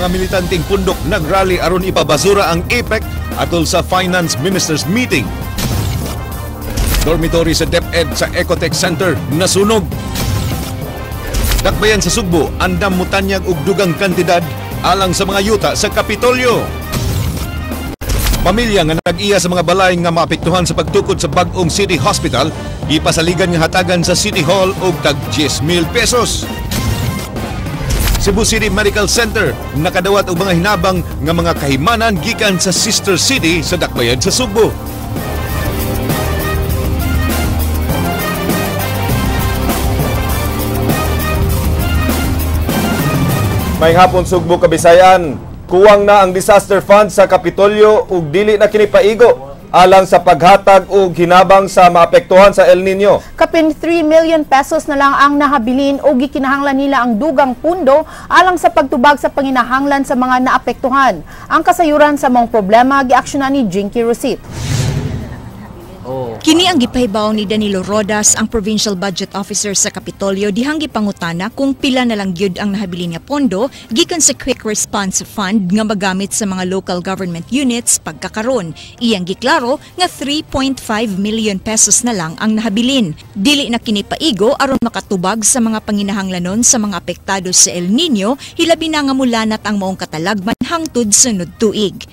Mga militanteng pundok nagrally aron ipabasura ang APEC atol sa Finance Ministers Meeting. Dormitory sa DepEd sa Ecotech Center nasunog. Dakbayan sa Sugbo, andam mutanyag og dugang kantidad alang sa mga yuta sa Kapitolyo. Pamilya nga nag-iya sa mga balay nga maapektuhan sa pagtukod sa bag-ong City Hospital, gipasaligan nga hatagan sa City Hall og tag 10,000 pesos. Cebu City Medical Center nakadawat og mga hinabang nga mga kahimanan gikan sa sister city sa Dakbayan sa Sugbo. Maayong hapon Sugbo, Kabisayan. Kuwang na ang disaster fund sa Kapitolyo ug dili na kini paigo alang sa paghatag og hinabang sa maapektuhan sa El Nino. Kapin 3 million pesos na lang ang nahabilin o gikinahanglan nila ang dugang pundo alang sa pagtubag sa panginahanglan sa mga naapektuhan. Ang kasayuran sa mga problema giaksyonan ni Jinky Rosit. Kini ang gipahibaw ni Danilo Rodas, ang Provincial Budget Officer sa Kapitolyo, dihang gipangutana kung pila na lang gyud ang nahabilin nga pondo gikan sa Quick Response Fund nga magamit sa mga local government units pagkakaron. Iyang giklaro nga 3.5 million pesos na lang ang nahabilin. Dili na kini paigo aron makatubag sa mga panginahanglanon sa mga apektado sa El Nino, hilabi na nga mulanat ang maong katalagman hangtod sunod tuig.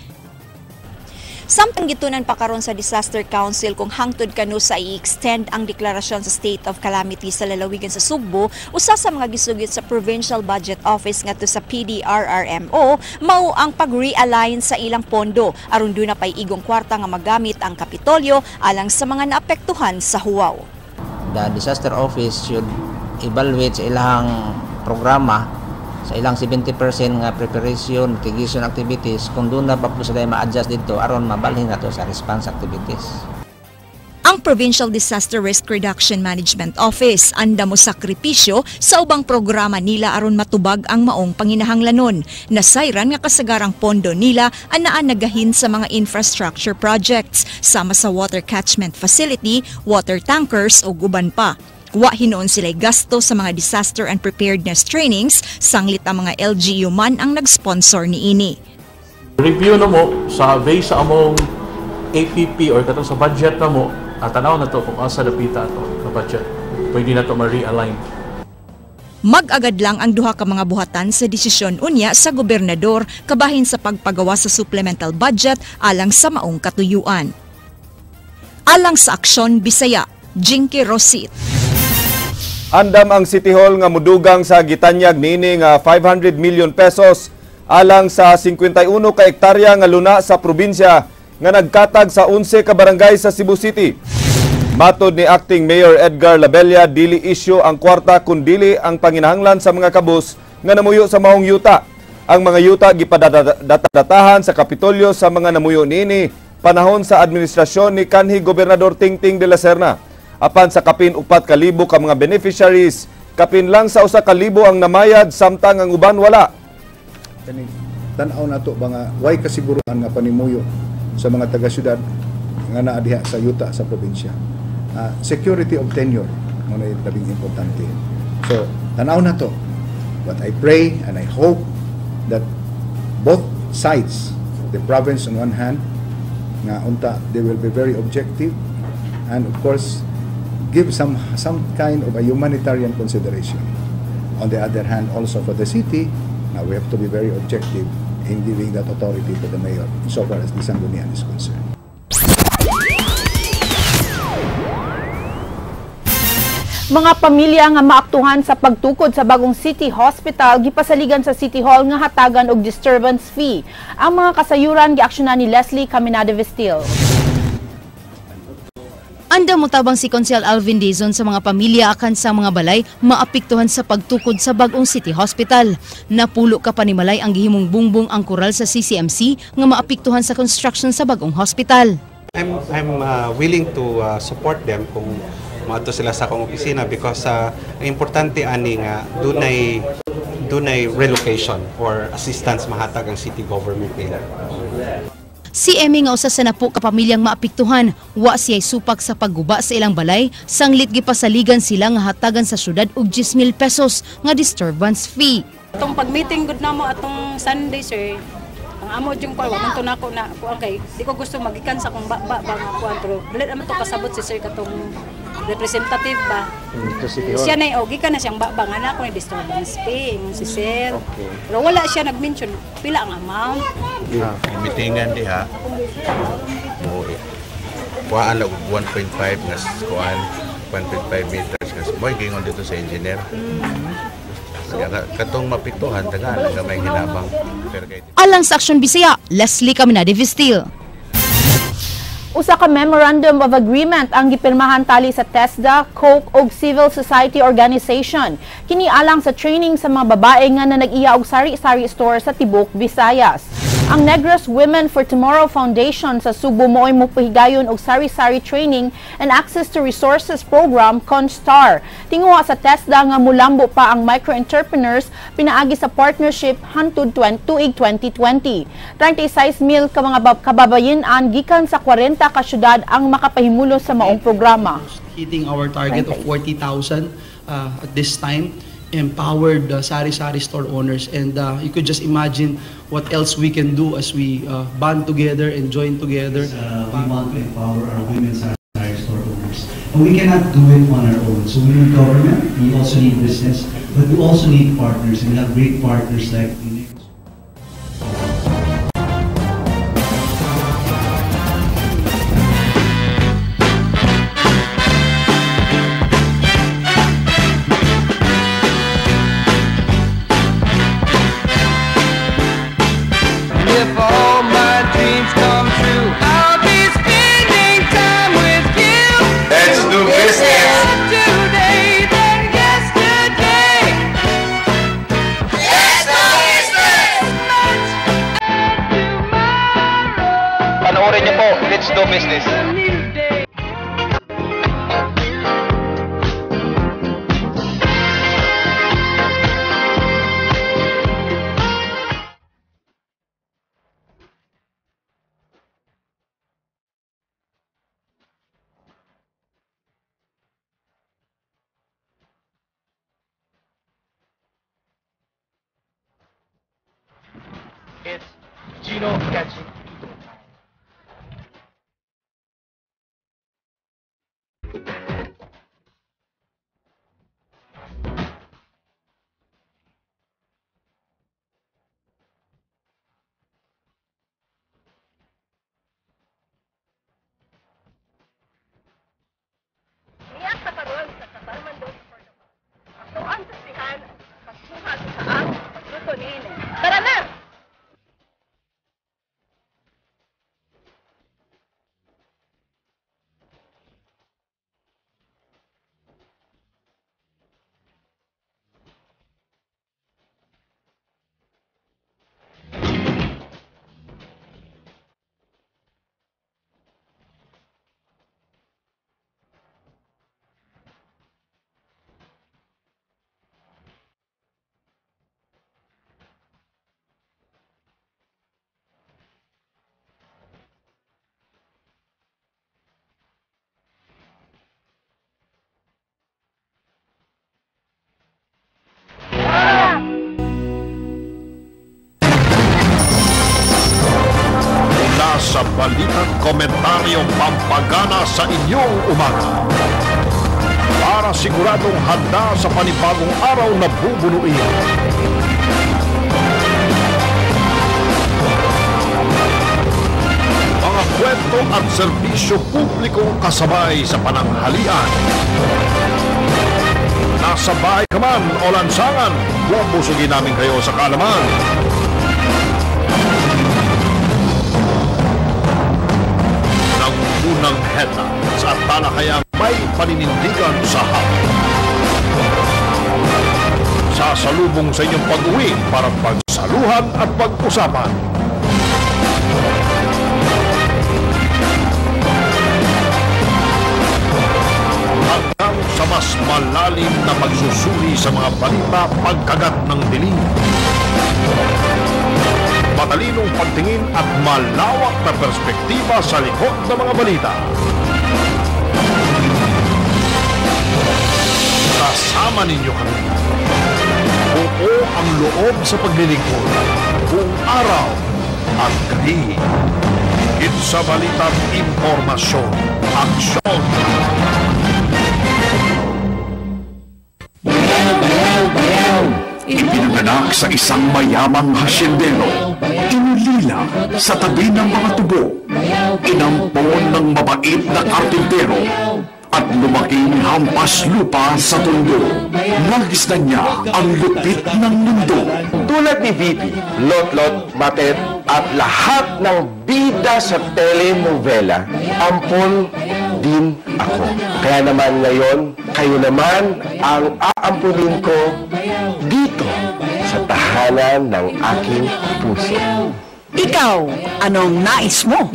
Samtang gitunan pa karon sa Disaster Council kung hangtod kanu sa i-extend ang deklarasyon sa state of calamity sa lalawigan sa Sugbo, usa sa mga gisugid sa Provincial Budget Office ngadto sa PDRRMO mao ang pag-realign sa ilang pondo aron duna pay igong kwarta nga magamit ang Kapitolyo alang sa mga naapektuhan sa huwaw. The disaster office should evaluate sa ilang programa, sa ilang 70% nga preparation, mitigation activities, kung doon na pa po sila ma-adjust dito, aron mabalhin na to sa response activities. Ang Provincial Disaster Risk Reduction Management Office anda mo sakripisyo sa ubang programa nila aron matubag ang maong panginahanglanon. Nasayran nga kasagarang pondo nila anaa nagahin sa mga infrastructure projects sama sa water catchment facility, water tankers o uban pa. Wa hinuon sila'y gasto sa mga disaster and preparedness trainings, sanglit ang mga LGU man ang nag-sponsor niini. Review na mo sa base sa among APP or katong sa budget na mo, at tanaw na to kung asa dapita ato na budget. Pwede na to ma-realign. Mag-agad lang ang duha ka mga buhatan sa desisyon unya sa gobernador kabahin sa pagpagawa sa supplemental budget alang sa maong katuyuan. Alang sa Aksyon Bisaya, Jinky Rosit. Andam ang City Hall nga mudugang sa gitanyag niini nga 500 million pesos alang sa 51 ka hektarya nga luna sa probinsya nga nagkatag sa 11 ka barangay sa Cebu City. Matod ni Acting Mayor Edgar Labella, dili isyu ang kwarta kun dili ang panginahanglan sa mga kabus nga namuyo sa maong yuta. Ang mga yuta gipadatatahan sa Kapitolyo sa mga namuyo niini panahon sa administrasyon ni kanhi Gobernador Tingting de la Serna. Apan sa kapin 4,000 ka mga beneficiaries, kapin lang sa 1,000 ang namayad samtang ang uban wala. Tan-aw nato ba nga way kasiguruhan nga panimuyo sa mga taga-syudad nga naa diha sa yuta sa probinsya. Security of tenure mo na labing importante. So, tan-aw nato. But I pray and I hope that both sides, the province on one hand, nga unta they will be very objective and of course give some kind of a humanitarian consideration. On the other hand, also for the city, now we have to be very objective in giving that authority to the mayor so far as the Sangguniang is concerned. Mga pamilya nga maaktuhan sa pagtukod sa bagong City Hospital gipasaligan sa City Hall nga hatagan og disturbance fee. Ang mga kasayuran giaksyonan ni Leslie Caminada Vestil. Anda motabang si Konsehal Alvin Dizon sa mga pamilya akan sa mga balay maapektuhan sa pagtukod sa bagong City Hospital. Napulo ka panimalay ang gihimong bungbong ang kural sa CCMC nga maapektuhan sa construction sa bagong hospital. I'm willing to support them kung moadto sila sa akong opisina because ang importante ani nga dunay relocation or assistance mahatag ang city government nila. Si Emmy nga usa sa napo ka pamilyang maapektuhan, wa siya'y supak sa pagguba sa ilang balay, sanglit gipasaligan sila nga hatagan sa syudad og 10,000 pesos nga disturbance fee. Atong pag-meeting gud namo atong Sunday, sir. Ang amo jung kuan man to nako na kuan kay di ko gusto magikan sa akong ba ba nga kuan, pero dili naman to kasabot si sir katong representative ba. Siya na og gikan na siyang ba nga na ako ni disturbance fee ingon si sir. Okay. Pero wala siya nag-mention pila ang amount. Mitingan diha mo kuan lang 1.5 nga kuan 1.5 meters kasi moy gingon dito sa engineer. Katong mapiktuhan tagaan ang gamay hinabang. Alang sa Aksyon Bisaya, Leslie Caminade Vistil. Usa ka Memorandum of Agreement ang gipirmahan tali sa TESDA, Coke ug Civil Society Organization. Kini alang sa training sa mga babae nga nanag-iya og sari-sari store sa tibuok Visayas. Ang Negros Women for Tomorrow Foundation sa Subo mooy mopahigayon og sari-sari training and access to resources program CONSTAR. Tinguha sa TESDA nga mulambo pa ang micro-entrepreneurs pinaagi sa partnership hantud tuig 2020. 36,000 ka mga kababayen-an gikan sa 40 ka syudad ang makapahimulo sa maong programa. Hitting our target of 40,000 at this time, empowered sari-sari store owners, and you could just imagine what else we can do as we band together and join together. We want to empower our women sari-sari store owners, and we cannot do it on our own. So we need government, we also need business, but we also need partners, and we have great partners like Let's do business. It's Gino Catching. Tara na! Sa balitang komentaryo pampagana sa inyong umaga. Para siguradong handa sa panibagong araw na bubunuin. Mga kwento at serbisyo publikong kasabay sa pananghalian. Nasa bahay ka man o lansangan, bubusugin namin kayo sa kaalaman. Unang headlines at talakayang may paninindigan sa hapon. Sasalubong sa inyong pag-uwi para pagsaluhan at pag-usapan. Hanggang sa mas malalim na pagsusuri sa mga balita pagkagat ng dilim. Matalinong pagtingin at malawak na perspektiba sa likod ng mga balita. Kasama ninyo kami. Buo ang loob sa paglilingkod. Buong araw at gabi. Higit sa balita't impormasyon. Aksyon! Ipinanganak sa isang mayamang hasyendero, inulila sa tabi ng mga tubo, inampon ng mabait na karpintero, at lumaking hampas lupa sa Tondo. Nagis na niya ang lupit ng mundo. Tulad ni VP, Lotlot, Batet, at lahat ng bida sa telenovela, ampon din ako. Kaya naman ngayon, kayo naman ang aampunin ko dito sa tahanan ng aking puso. Ikaw, anong nais mo?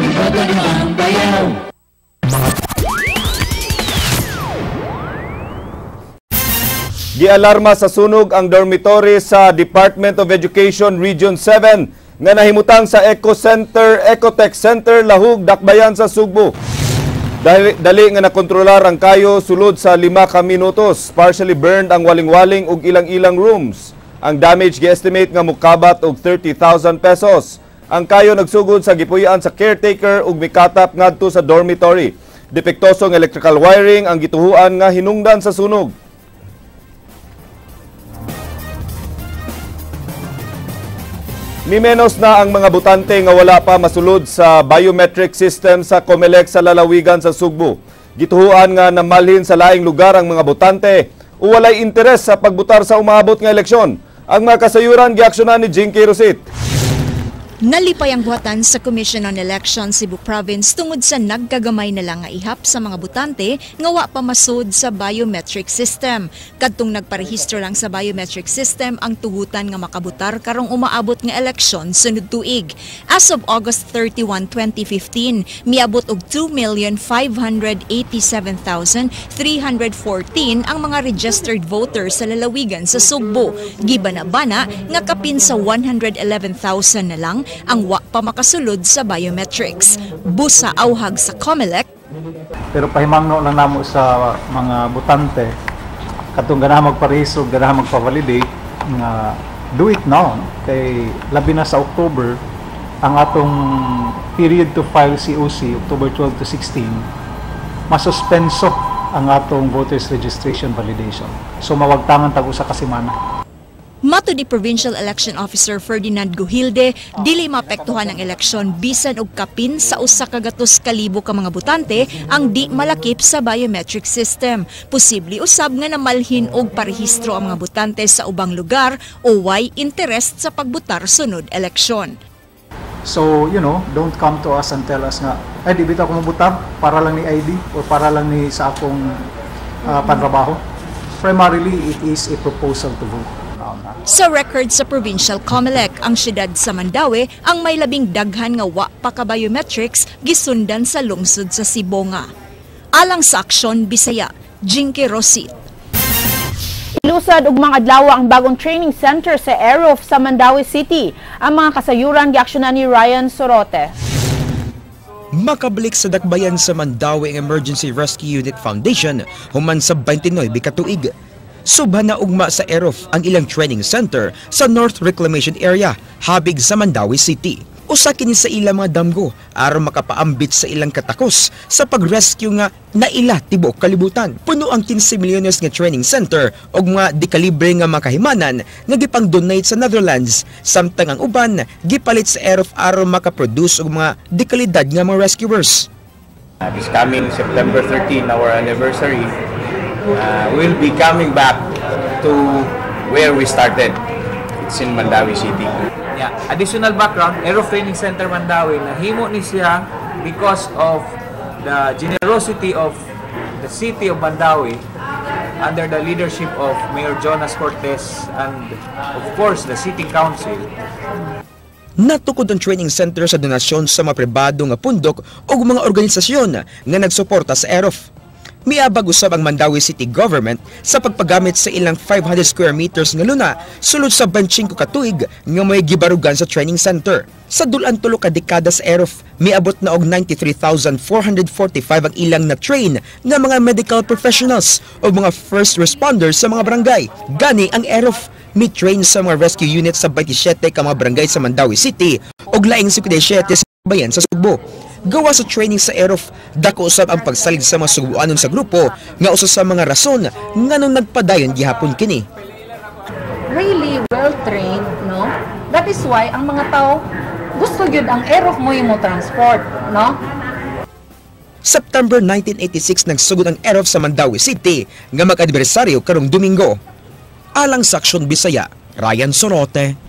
Gialarma sa sunog ang dormitory sa Department of Education Region 7 nga nahimutang sa Eco Center, Ecotech Center, Lahug, Dakbayan sa Sugbo. Dali nga nakontrolar ang kayo sulod sa 5 ka minutos. Partially burned ang waling-waling ug ilang-ilang rooms. Ang damage gi-estimate nga mukabat og 30,000 pesos. Ang kayo nagsugod sa gipuy-an sa caretaker ug mikatap ngadto sa dormitory. Depektosong electrical wiring ang gituhuan nga hinungdan sa sunog. Mimenos na ang mga botante nga wala pa masulod sa biometric system sa COMELEC sa lalawigan sa Sugbo. Gituhuan nga namalhin sa laing lugar ang mga botante o walay interes sa pagbutar sa umaabot nga eleksyon. Ang mga kasayuran giaksyonan ni Jinky Rosit. Nalipay ang buhatan sa Commission on Elections Cebu Province tungod sa nagkagamay na lang nga ihap sa mga botante nga wa pa masud sa biometric system. Kadtong nagparehistro lang sa biometric system ang tugutan nga makabutar karong umaabot nga eleksyon sunod tuig. As of August 31, 2015, miabot og 2,587,314 ang mga registered voters sa lalawigan sa Sugbo. Gibana-bana nga kapin sa 111,000 na lang ang wa pa makasulod sa biometrics. Busa auhag sa COMELEC. Pero pahimangno lang namo sa mga botante katong ganahan magparehistro, ganahan magpa-validate nga do it now kay labi na sa October ang atong period to file COC October 12 to 16 masuspenso ang atong voters registration validation. So mawagtangan tag usa ka semana. Matud ni Provincial Election Officer Ferdinand Guhilde, dili maapektuhan ang eleksyon bisan og kapin sa 100,000 ka mga botante ang di malakip sa biometric system. Posible usab nga namalhin og parehistro ang mga botante sa ubang lugar o way interest sa pagbutar sunod eleksyon. So, you know, don't come to us and tell us nga, ay, di bitaw ako mabutar para lang ni ID or para lang ni sa akong panrabaho. Primarily, it is a proposal to vote. Sa record sa Provincial COMELEC, ang siyudad sa Mandaue ang may labing daghan nga wa pa ka biometrics gisundan sa lungsod sa Sibonga. Alang sa Aksyon Bisaya, Jinky Rosit. Ilusad ug mga adlaw ang bagong training center sa Aerof sa Mandaue City. Ang mga kasayuran giaksyonan ni Ryan Sorote. Makabalik sa dakbayan sa Mandaue ang Emergency Rescue Unit Foundation human sa 29 ka tuig. Subhan na ugma sa Aerof ang ilang training center sa North Reclamation Area, habig sa Mandaue City. Usa kini sa ilang mga damgo aron makapaambit sa ilang katakos sa pag-rescue nga naila tibuok kalibutan. Puno ang 15 milyones nga training center og mga dekalibre nga makahimanan nga gipang-donate sa Netherlands, samtang ang uban gipalit sa Aerof aron makaproduce og mga dekalidad nga mga rescuers. This coming September 13, our anniversary, we'll be coming back to where we started. It's in Mandaue City. Yeah. Additional background, Aerof Training Center Mandaue nahimo ni siya because of the generosity of the city of Mandaue under the leadership of Mayor Jonas Cortez and of course the City Council. Natukod ang training center sa donasyon sa mga pribado nga pundok o mga organisasyon nga nagsuporta sa Aerof. Miabag usab ang Mandaue City Government sa pagpagamit sa ilang 500 square meters nga luna sulod sa 25 ka tuig nga may gibarugan sa training center. Sa dulan 3 ka dekada sa EROF, miabot na og 93,445 ang ilang na-train nga mga medical professionals o mga first responders sa mga barangay. Gani ang EROF mi-train sa mga rescue units sa 27 ka mga barangay sa Mandaue City ug laing 57 sa bayan sa Sugbo. Gawa sa training sa EROF, dako usab ang pagsalig sa mga Sugboanon sa grupo nga usa sa mga rason nganong nagpadayon gihapon kini. Really well trained, no? That is why ang mga tao gusto gyud ang EROF mo yung mo transport, no? September 1986 nagsugod ang EROF sa Mandaue City nga mag-anibersaryo karong Domingo. Alang sa Aksyon Bisaya, Ryan Sorote.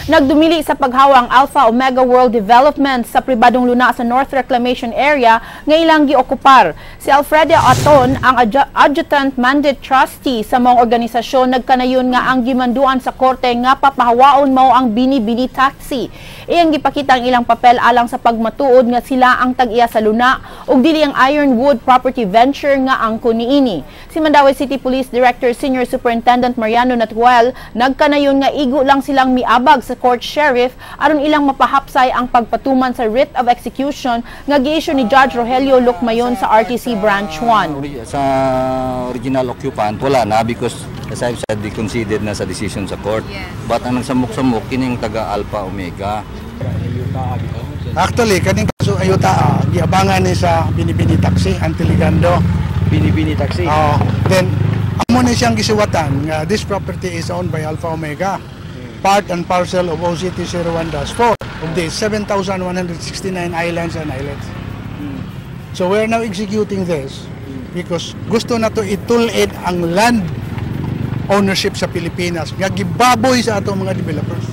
Nagdumili sa paghawa ang Alpha Omega World Development sa pribadong luna sa North Reclamation Area nga ilang giokupar. Si Alfredo Aton, ang Adjutant Mandate Trustee sa maong organisasyon, nagkanayon nga ang gimanduan sa korte nga papahawaon mao ang Bini-Bini Taxi. Iyang gipakita ang ilang papel alang sa pagmatuod nga sila ang tag-iya sa luna ug dili ang Ironwood Property Venture nga angkon niini. Si Mandaue City Police Director Senior Superintendent Mariano Natuel nagkanayon nga igo lang silang miabag sa court sheriff aron ilang mapahapsay ang pagpatuman sa writ of execution nga gi-issue ni Judge Rogelio Lucmayon sa RTC Branch 1. Sa original occupant, wala na because as I've said, they conceded na sa decision sa court. Yes. But ang nagsamok-samok, kining taga Alpha Omega. Actually, kaning kaso ayuta, giabangan ni sa Binibini Taxi, Antiligando. Binibini Taxi? Then, amo ni siyang gisuwatan nga this property is owned by Alpha Omega. Part and parcel of OCT 01-4 of the 7,169 islands and islets. So we are now executing this because gusto na to itulid ang land ownership sa Pilipinas nga gibaboy sa atong mga developers.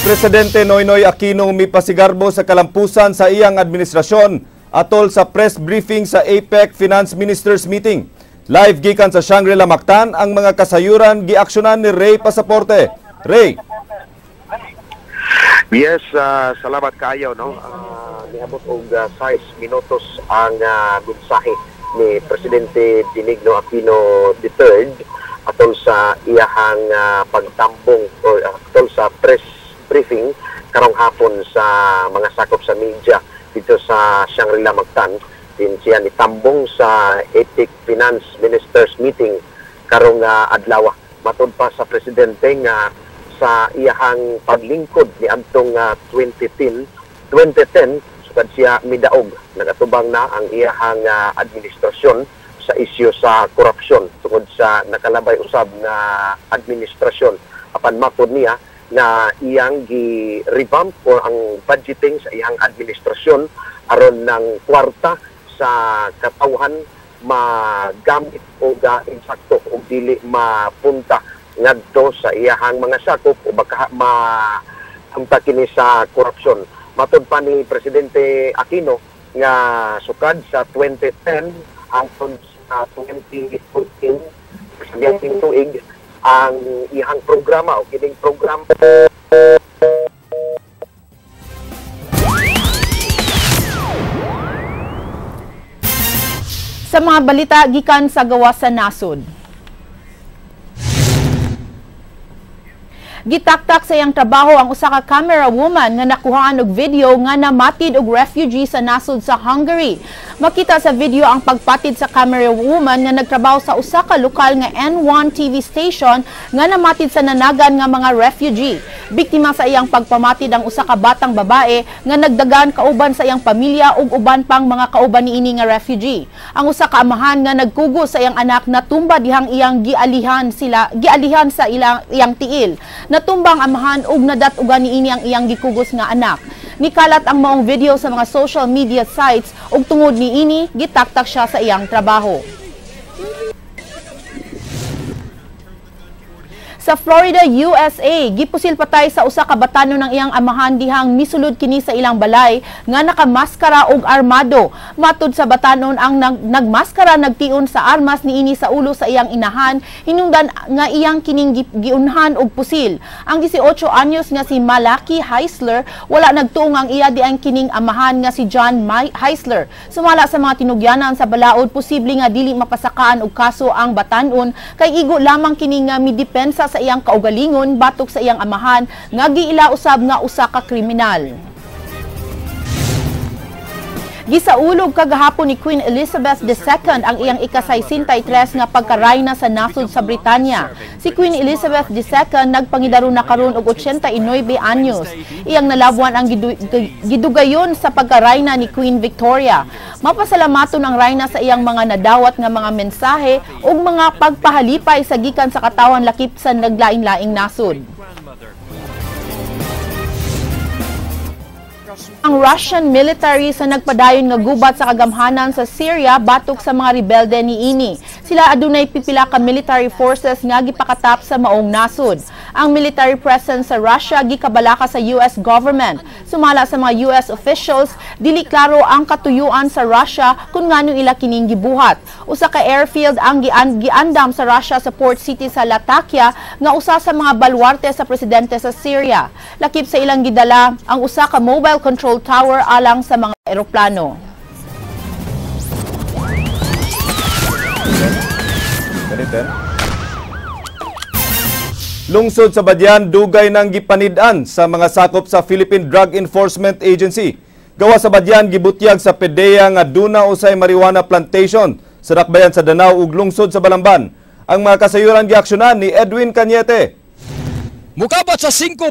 Presidente Noynoy Aquino mipasigarbo sa kalampusan sa iyang administrasyon atol sa press briefing sa APEC Finance Ministers Meeting. Live gikan sa Shangri-La Mactan ang mga kasayuran giaksyonan ni Ray Pasaporte. Ray. Yes, salamat kayo, no. Niabot og 6 minutos ang mensahe ni Presidente Benigno Aquino III atol sa iyahang pagtambong or atol sa press briefing karong hapon sa mga sakop sa media dito sa Shangri-La Mactan. Din siya nitambong sa APEC Finance Ministers Meeting karong adlaw. Matud pa sa presidente nga sa iyahang paglingkod ni adtong 2010 sukad siya midaog, nagatubang na ang iyahang administrasyon sa isyu sa korupsyon tungod sa nakalabay usab nga administrasyon. Apan matud niya na iyang gi-revamp o ang budgeting sa iyang administrasyon aron ng kwarta sa katawhan magamit o insakto o dili mapunta ngadto sa iyahang mga sakop o baka mapunta kini sa korupsyon. Matod pa ni Presidente Aquino nga sukad sa 2010 hangtod sa 2014 sa biyang tuig ang iyahang programa o kining programa. Sa mga balita gikan sa gawas sa nasod. Gitaktak sa iyang trabaho ang usa ka camera woman nga nakuhaan og video nga namatid og refugee sa nasod sa Hungary. Makita sa video ang pagpatid sa camera woman nga nagtrabaho sa usa ka lokal nga N1 TV station nga namatid sa nanagan nga mga refugee. Biktima sa iyang pagpamatid ang usa ka batang babae nga nagdagan kauban sa iyang pamilya ug uban pang mga kauban niini nga refugee. Ang usa ka amahan nga nagkugo sa iyang anak natumba dihang iyang gialihan sa iyang tiil. Natumbang amahan ug nadat-ugan niini ang iyang gikugos nga anak. Nikalat ang maong video sa mga social media sites ug tungod niini gitaktak siya sa iyang trabaho. Sa Florida, USA, gipusil patay sa usa ka batanon ng iyang amahan dihang misulod kini sa ilang balay nga nakamaskara og armado. Matud sa batanon, ang nagmaskara nagtion sa armas niini sa ulo sa iyang inahan, hinungdan nga iyang kining giunhan og pusil. Ang 18 anyos nga si Malaki Heisler wala nagtuong ang iya diang kining amahan nga si John Heisler. Sumala sa mga tinugyanan sa balaod, posible nga dili mapasakaan og kaso ang batanon kay igo lamang kini nga midepensa sa iyang kaugalingon batok sa iyang amahan nga giila usab nga usa ka kriminal. Gisaulog kagahapon ni Queen Elizabeth II ang iyang ika-63 nga pagkarayna sa nasod sa Britanya. Si Queen Elizabeth II nagpangidaro na karon og 89 anyos. Iyang nalabuan ang gidugayon sa pagkarayna ni Queen Victoria. Mapasalamaton ang rayna sa iyang mga nadawat nga mga mensahe ug mga pagpahalipay sa gikan sa katawan lakip sa naglain-laing nasod. Ang Russian military sa nagpadayon nga gubat sa kagamhanan sa Syria batok sa mga rebelde niini. Sila adunay pipila ka military forces nga gipakatap sa maong nasod. Ang military presence sa Russia gikabalaka sa US government. Sumala sa mga US officials, dili klaro ang katuyuan sa Russia kung ngano ila kining gibuhat. Usa ka airfield ang giandam sa Russia sa port city sa Latakia nga usa sa mga balwarte sa presidente sa Syria. Lakip sa ilang gidala ang usa ka mobile control tower alang sa mga eroplano. Lungsod sa Badian, dugay nang gipanid-an sa mga sakop sa Philippine Drug Enforcement Agency. Gawa sa Badian, gibutyag sa PDEA nga duna usay marijuana plantation sa dakbayan sa Danao ug lungsod sa Balamban. Ang mga kasayuran giaksyonan ni Edwin Cañete. Mukabat sa 5.5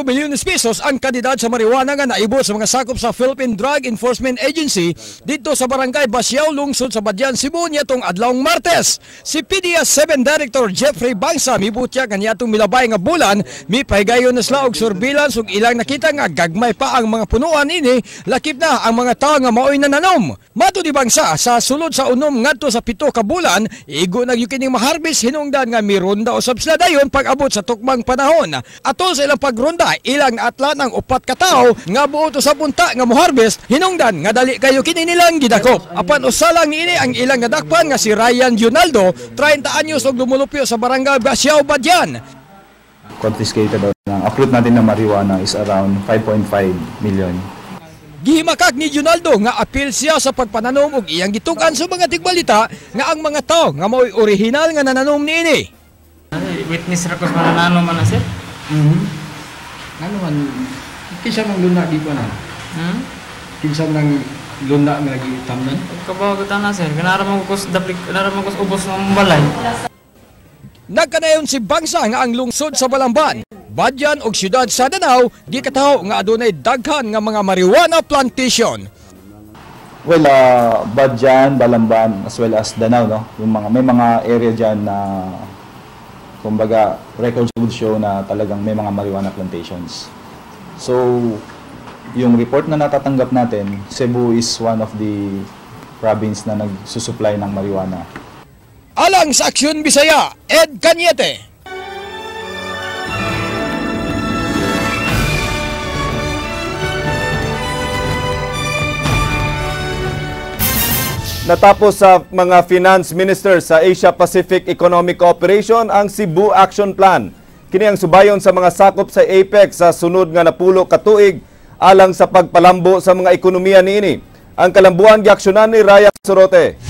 milyones pesos ang kandidad sa marijuana nga naibot sa mga sakop sa Philippine Drug Enforcement Agency dito sa Barangay Basiao, lungsod sa Badian, Cebu niatong adlawng Martes. Si PDEA 7 Director Jeffrey Bangsa mibutyag nga niatong milabay nga bulan mipahigayon na sila og surveillance ug ilang nakita nga gagmay pa ang mga punuan ini lakip na ang mga tawo nga maoy nananom. Matud ni Bangsa sa sulod sa 6 ngadto sa 7 ka bulan igo na gyud kining maharbis hinungdan nga mironda usab sila dayon pag-abot sa tukmang panahon. Atol sa ilang pagronda, ilang naatlan ang 4 ka tawo nga buot sa punta nga moharvest hinungdan nga dali kayo kini nilang gidakop. Apan usa lang niini ang ilang nadakpan nga si Ryan Junaldo, 30 anyos og lumulupyo sa Barangay Basiao, Badian. Confiscated ang uproot natin ng marijuana is around 5.5 million. Gihimakak ni Junaldo nga apil siya sa pagpananom og iyang gitukan sa mga tigbalita nga ang mga tawo nga mao'y orihinal nga nananom niini. Witness ra ko sa manananom man na sir. Ano man kinsa nang luna di pa na? Kinsa nang luna nga gitamnan? Kabaw ko na sir, kanara man ko daplik, kanara man ko ubos ng balay. Nagkanayon si Bangsa nga ang lungsod sa Balamban, Badian ug siyudad sa Danao gikataho nga adunay daghan nga mga marijuana plantation. Well, Badian, Balamban as well as Danao, no? Yung mga may mga area diyan na kumbaga, records would show na talagang may mga marijuana plantations. So, yung report na natatanggap natin, Cebu is one of the province na nagsusupply ng marijuana. Alang sa Aksyon Bisaya, Ed Cañete. Natapos sa mga finance minister sa Asia Pacific Economic Cooperation ang Cebu Action Plan. Kini ang subayon sa mga sakop sa APEC sa sunod nga napulo ka tuig alang sa pagpalambo sa mga ekonomiya niini. Ang kalambuan giaksyonan ni Raya Sorote.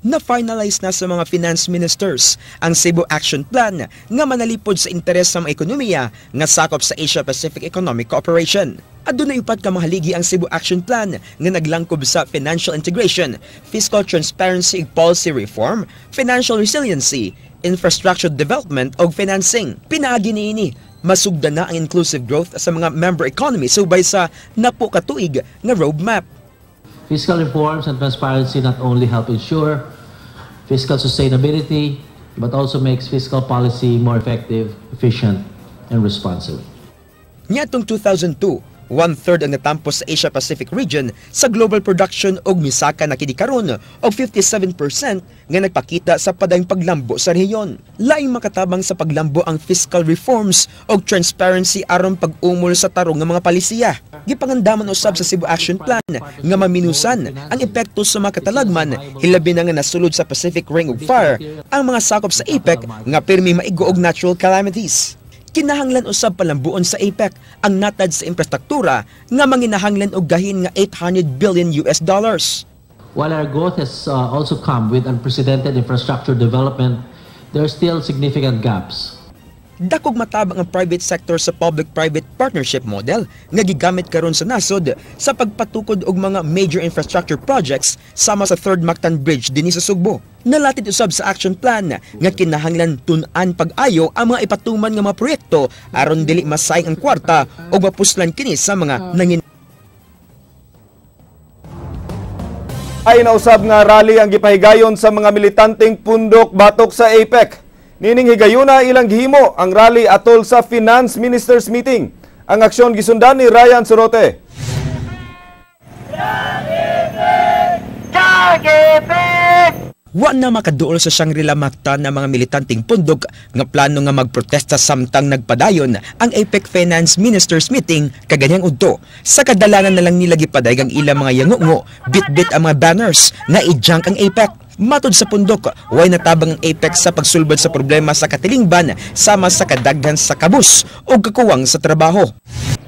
Na-finalize na sa mga finance ministers ang Cebu Action Plan nga manalipod sa interes sa mga ekonomiya nga sakop sa Asia Pacific Economic Cooperation. Adunay upat ka mahaligi ang Cebu Action Plan nga naglangkob sa financial integration, fiscal transparency ug policy reform, financial resiliency, infrastructure development ug financing. Pinaagi niini masugdan na ang inclusive growth sa mga member economy subay sa napo ka tuig nga roadmap. Fiscal reforms and transparency not only help ensure fiscal sustainability, but also makes fiscal policy more effective, efficient, and responsive. Niadtong 2002, One-third ang natampo sa Asia-Pacific region sa global production og misaka na kini karon og 57% nga nagpakita sa padayong paglambo sa rehiyon. Laing makatabang sa paglambo ang fiscal reforms og transparency aron pag-umol sa tarong nga mga palisiya. Gipangandaman usab sa Cebu Action Plan nga maminusan ang epekto sa mga katalagman, hilabi na nga nasulod sa Pacific Ring of Fire ang mga sakop sa APEC nga pirmi maigo og natural calamities. Kinahanglan usab palambuon sa APEC ang natad sa infrastruktura nga manginahanglan og gahin nga $800 billion. While our growth has also come with unprecedented infrastructure development, there are still significant gaps. Dakog matabang ang private sector sa public-private partnership model nga gigamit karon sa nasod sa pagpatukod og mga major infrastructure projects sama sa Third Mactan Bridge dinhi sa Sugbo. Nalatid usab sa action plan nga kinahanglan tun-an pag-ayo ang mga ipatuman nga mga proyekto aron dili masayang ang kwarta ug mapuslan kini sa mga nangin. Ay nausab nga rally ang gipahigayon sa mga militanteng pundok batok sa APEC. Nining higayuna ilang gihimo ang rally atol sa Finance Ministers Meeting. Ang aksyon gisundan ni Ryan Sorote. Wa na makaduol sa Shangri-La Mactan ng mga militanteng pundok nga plano nga magprotesta samtang nagpadayon ang APEC Finance Ministers Meeting kaganyang udto. Sa kadalanan na lang nila gipadayag ang ilang mga yangungo, bitbit ang mga banners nga i-junk ang APEC. Matod sa pundok, way natabang ang APEC sa pagsulbad sa problema sa katilingban sama sa kadaghan sa kabus o kakuwang sa trabaho.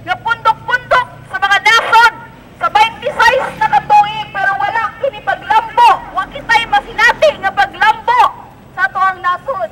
Nga pundok-pundok sa mga nasod sa 26 na katuig pero wala kini paglambo, wa kitay masinati nga paglambo sa atoang nasod.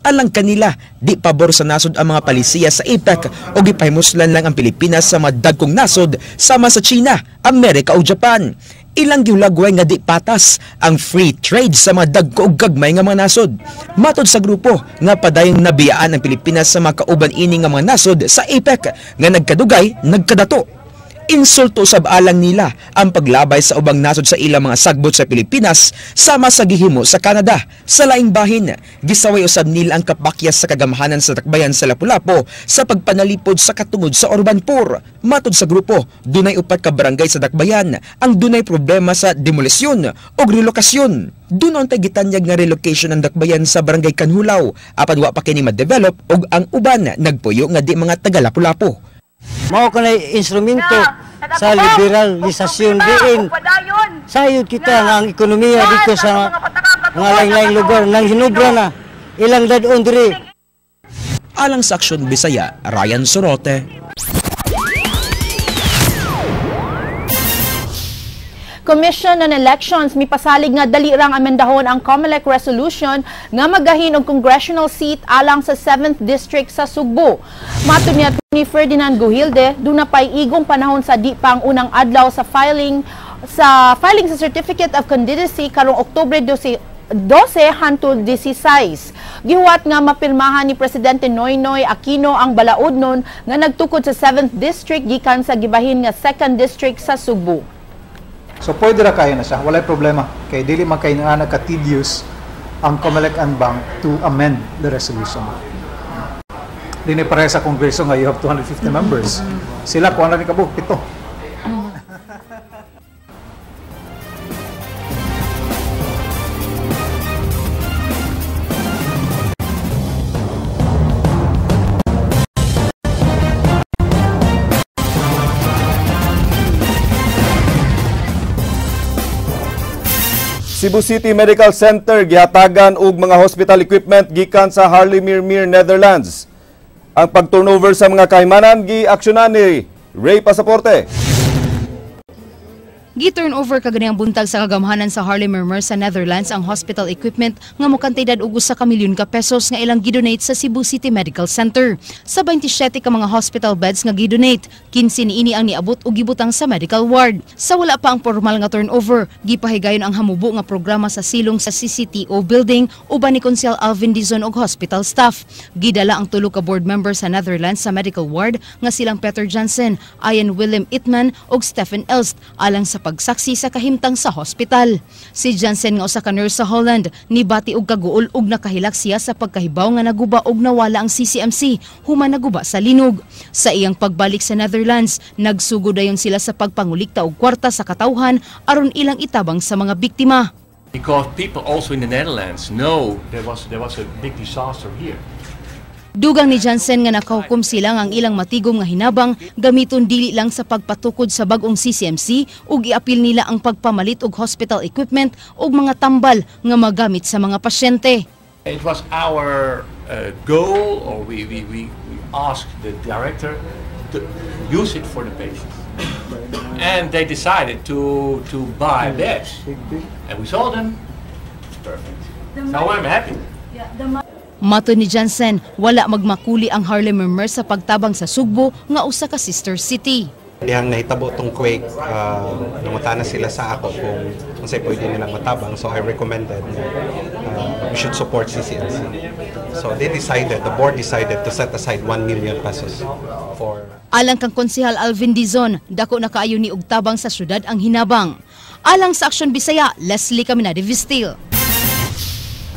Alang kanila, di pabor sa nasod ang mga palisiya sa APEC o gipahimuslan lang ang Pilipinas sa mga dagkong nasod sama sa China, Amerika o Japan. Ilang gihulagway nga di patas ang free trade sa mga dagko ug gagmay nga mga nasod. Matod sa grupo nga padayong nabiyaan ang Pilipinas sa mga kauban ini nga mga nasod sa APEC nga nagkadugay, nagkadato. Insulto sab alang nila ang paglabay sa ubang nasod sa ilang mga sagbot sa Pilipinas sama sa gihimo sa Canada. Sa laing bahin, gisaway usab nila ang kapakyas sa kagamhanan sa dakbayan sa Lapu-Lapu sa pagpanalipod sa katungod sa Urban Poor. Matod sa grupo, dunay upat ka barangay sa dakbayan ang dunay problema sa demolisyon o relokasyon. Dunon tay gitanyag nga relocation ang dakbayan sa barangay Kanhulaw apan wa pa kini ma-develop og ang uban nagpuyo nga di mga taga Lapu-Lapu. Mao kanay instrumento sa liberalisasyon diin. Sayod kita nga ang ekonomiya dito sa mga lain-laing lugar nang hinubra na ilang dadon diri. Alang sa Aksyon Bisaya, Ryan Sorote. Commission on Elections mipasalig nga dali rang amendahon ang COMELEC resolution nga magahin og congressional seat alang sa 7th District sa Sugbo. Matod ni Atty. Ferdinand Gujilde, duna pay igong panahon sa di pa ang unang adlaw sa filing sa Certificate of Candidacy karong Oktubre 12 hangtod 16. Gihuwat nga mapirmahan ni Presidente Noynoy Aquino ang balaod nun nga nagtukod sa 7th District gikan sa gibahin nga 2nd District sa Sugbo. So pwede ra kayo na siya, walay problema. Kay dili man kay nga nagka-tedious ang COMELEC and Bank to amend the resolution. Dili pareha sa Kongreso nga you have 250 members. Sila kuha na ni kabuok 7. Cebu City Medical Center gihatagan og mga hospital equipment gikan sa Haarlemmermeer, Netherlands. Ang pag-turnover sa mga kahimanan giaksyonan ni Ray Pasaporte. Gi-turnover kaganiyang buntag sa kagamhanan sa Haarlemmermeer sa Netherlands ang hospital equipment nga mokantidad og usa ka milyon ka pesos nga ilang gidonate sa Cebu City Medical Center. Sa 27 ka mga hospital beds nga gidonate, 15 niini ang niabot og gibutang sa medical ward. Sa wala pa ang formal nga turnover, gipahigayon ang hamubo nga programa sa silong sa CCTO building uban ni Konsehal Alvin Dizon og hospital staff. Gidala ang tulo ka board member sa Netherlands sa medical ward nga silang Peter Jansen, Ian Willem Itman og Stephen Elst alang sa pagsaksi sa kahimtang sa hospital. Si Jansen nga usa ka nurse sa Holland nibati og kaguol ug nakahilak siya sa pagkahibaw nga naguba og nawala ang CCMC human naguba sa linog. Sa iyang pagbalik sa Netherlands, nagsugod dayon sila sa pagpangulikta og kwarta sa katawhan aron ilang itabang sa mga biktima. Because people also in the Netherlands know there was a big disaster here. Dugang ni Jansen nga nakahukom sila nga ang ilang matigom nga hinabang gamiton dili lang sa pagpatukod sa bag-ong CCMC ug iapil nila ang pagpamalit og hospital equipment ug mga tambal nga magamit sa mga pasyente. It was our goal, or we asked the director to use it for the patients. And they decided to buy beds. And we sold them. It's perfect. So I'm happy. Matod ni Jansen, wala magmakuli ang Haarlemmermeer sa pagtabang sa Sugbo nga usa ka sister city. Dihang nahitabo tong quake, nangutana sila sa ako kung unsay pwede nilang matabang. So I recommended na we should support CCMC. So they decided, the board decided to set aside 1 million pesos for Alang kang Konsehal Alvin Dizon, dako na kaayo ni og tabang sa syudad ang hinabang. Alang sa Aksyon Bisaya, Leslie Caminade Vistil.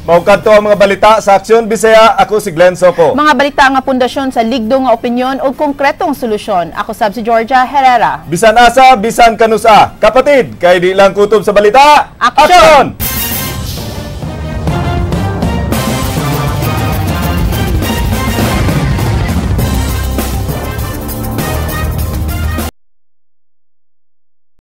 Mao kadto ang mga balita sa Aksyon Bisaya. Ako si Glenn Soco. Mga balita nga pundasyon sa ligdo nga opinyon o konkretong solusyon. Ako sab si Georgia Herrera. Bisan asa, bisan kanusa. Kapatid, kay di lang kutob sa balita. Aksyon! Aksyon!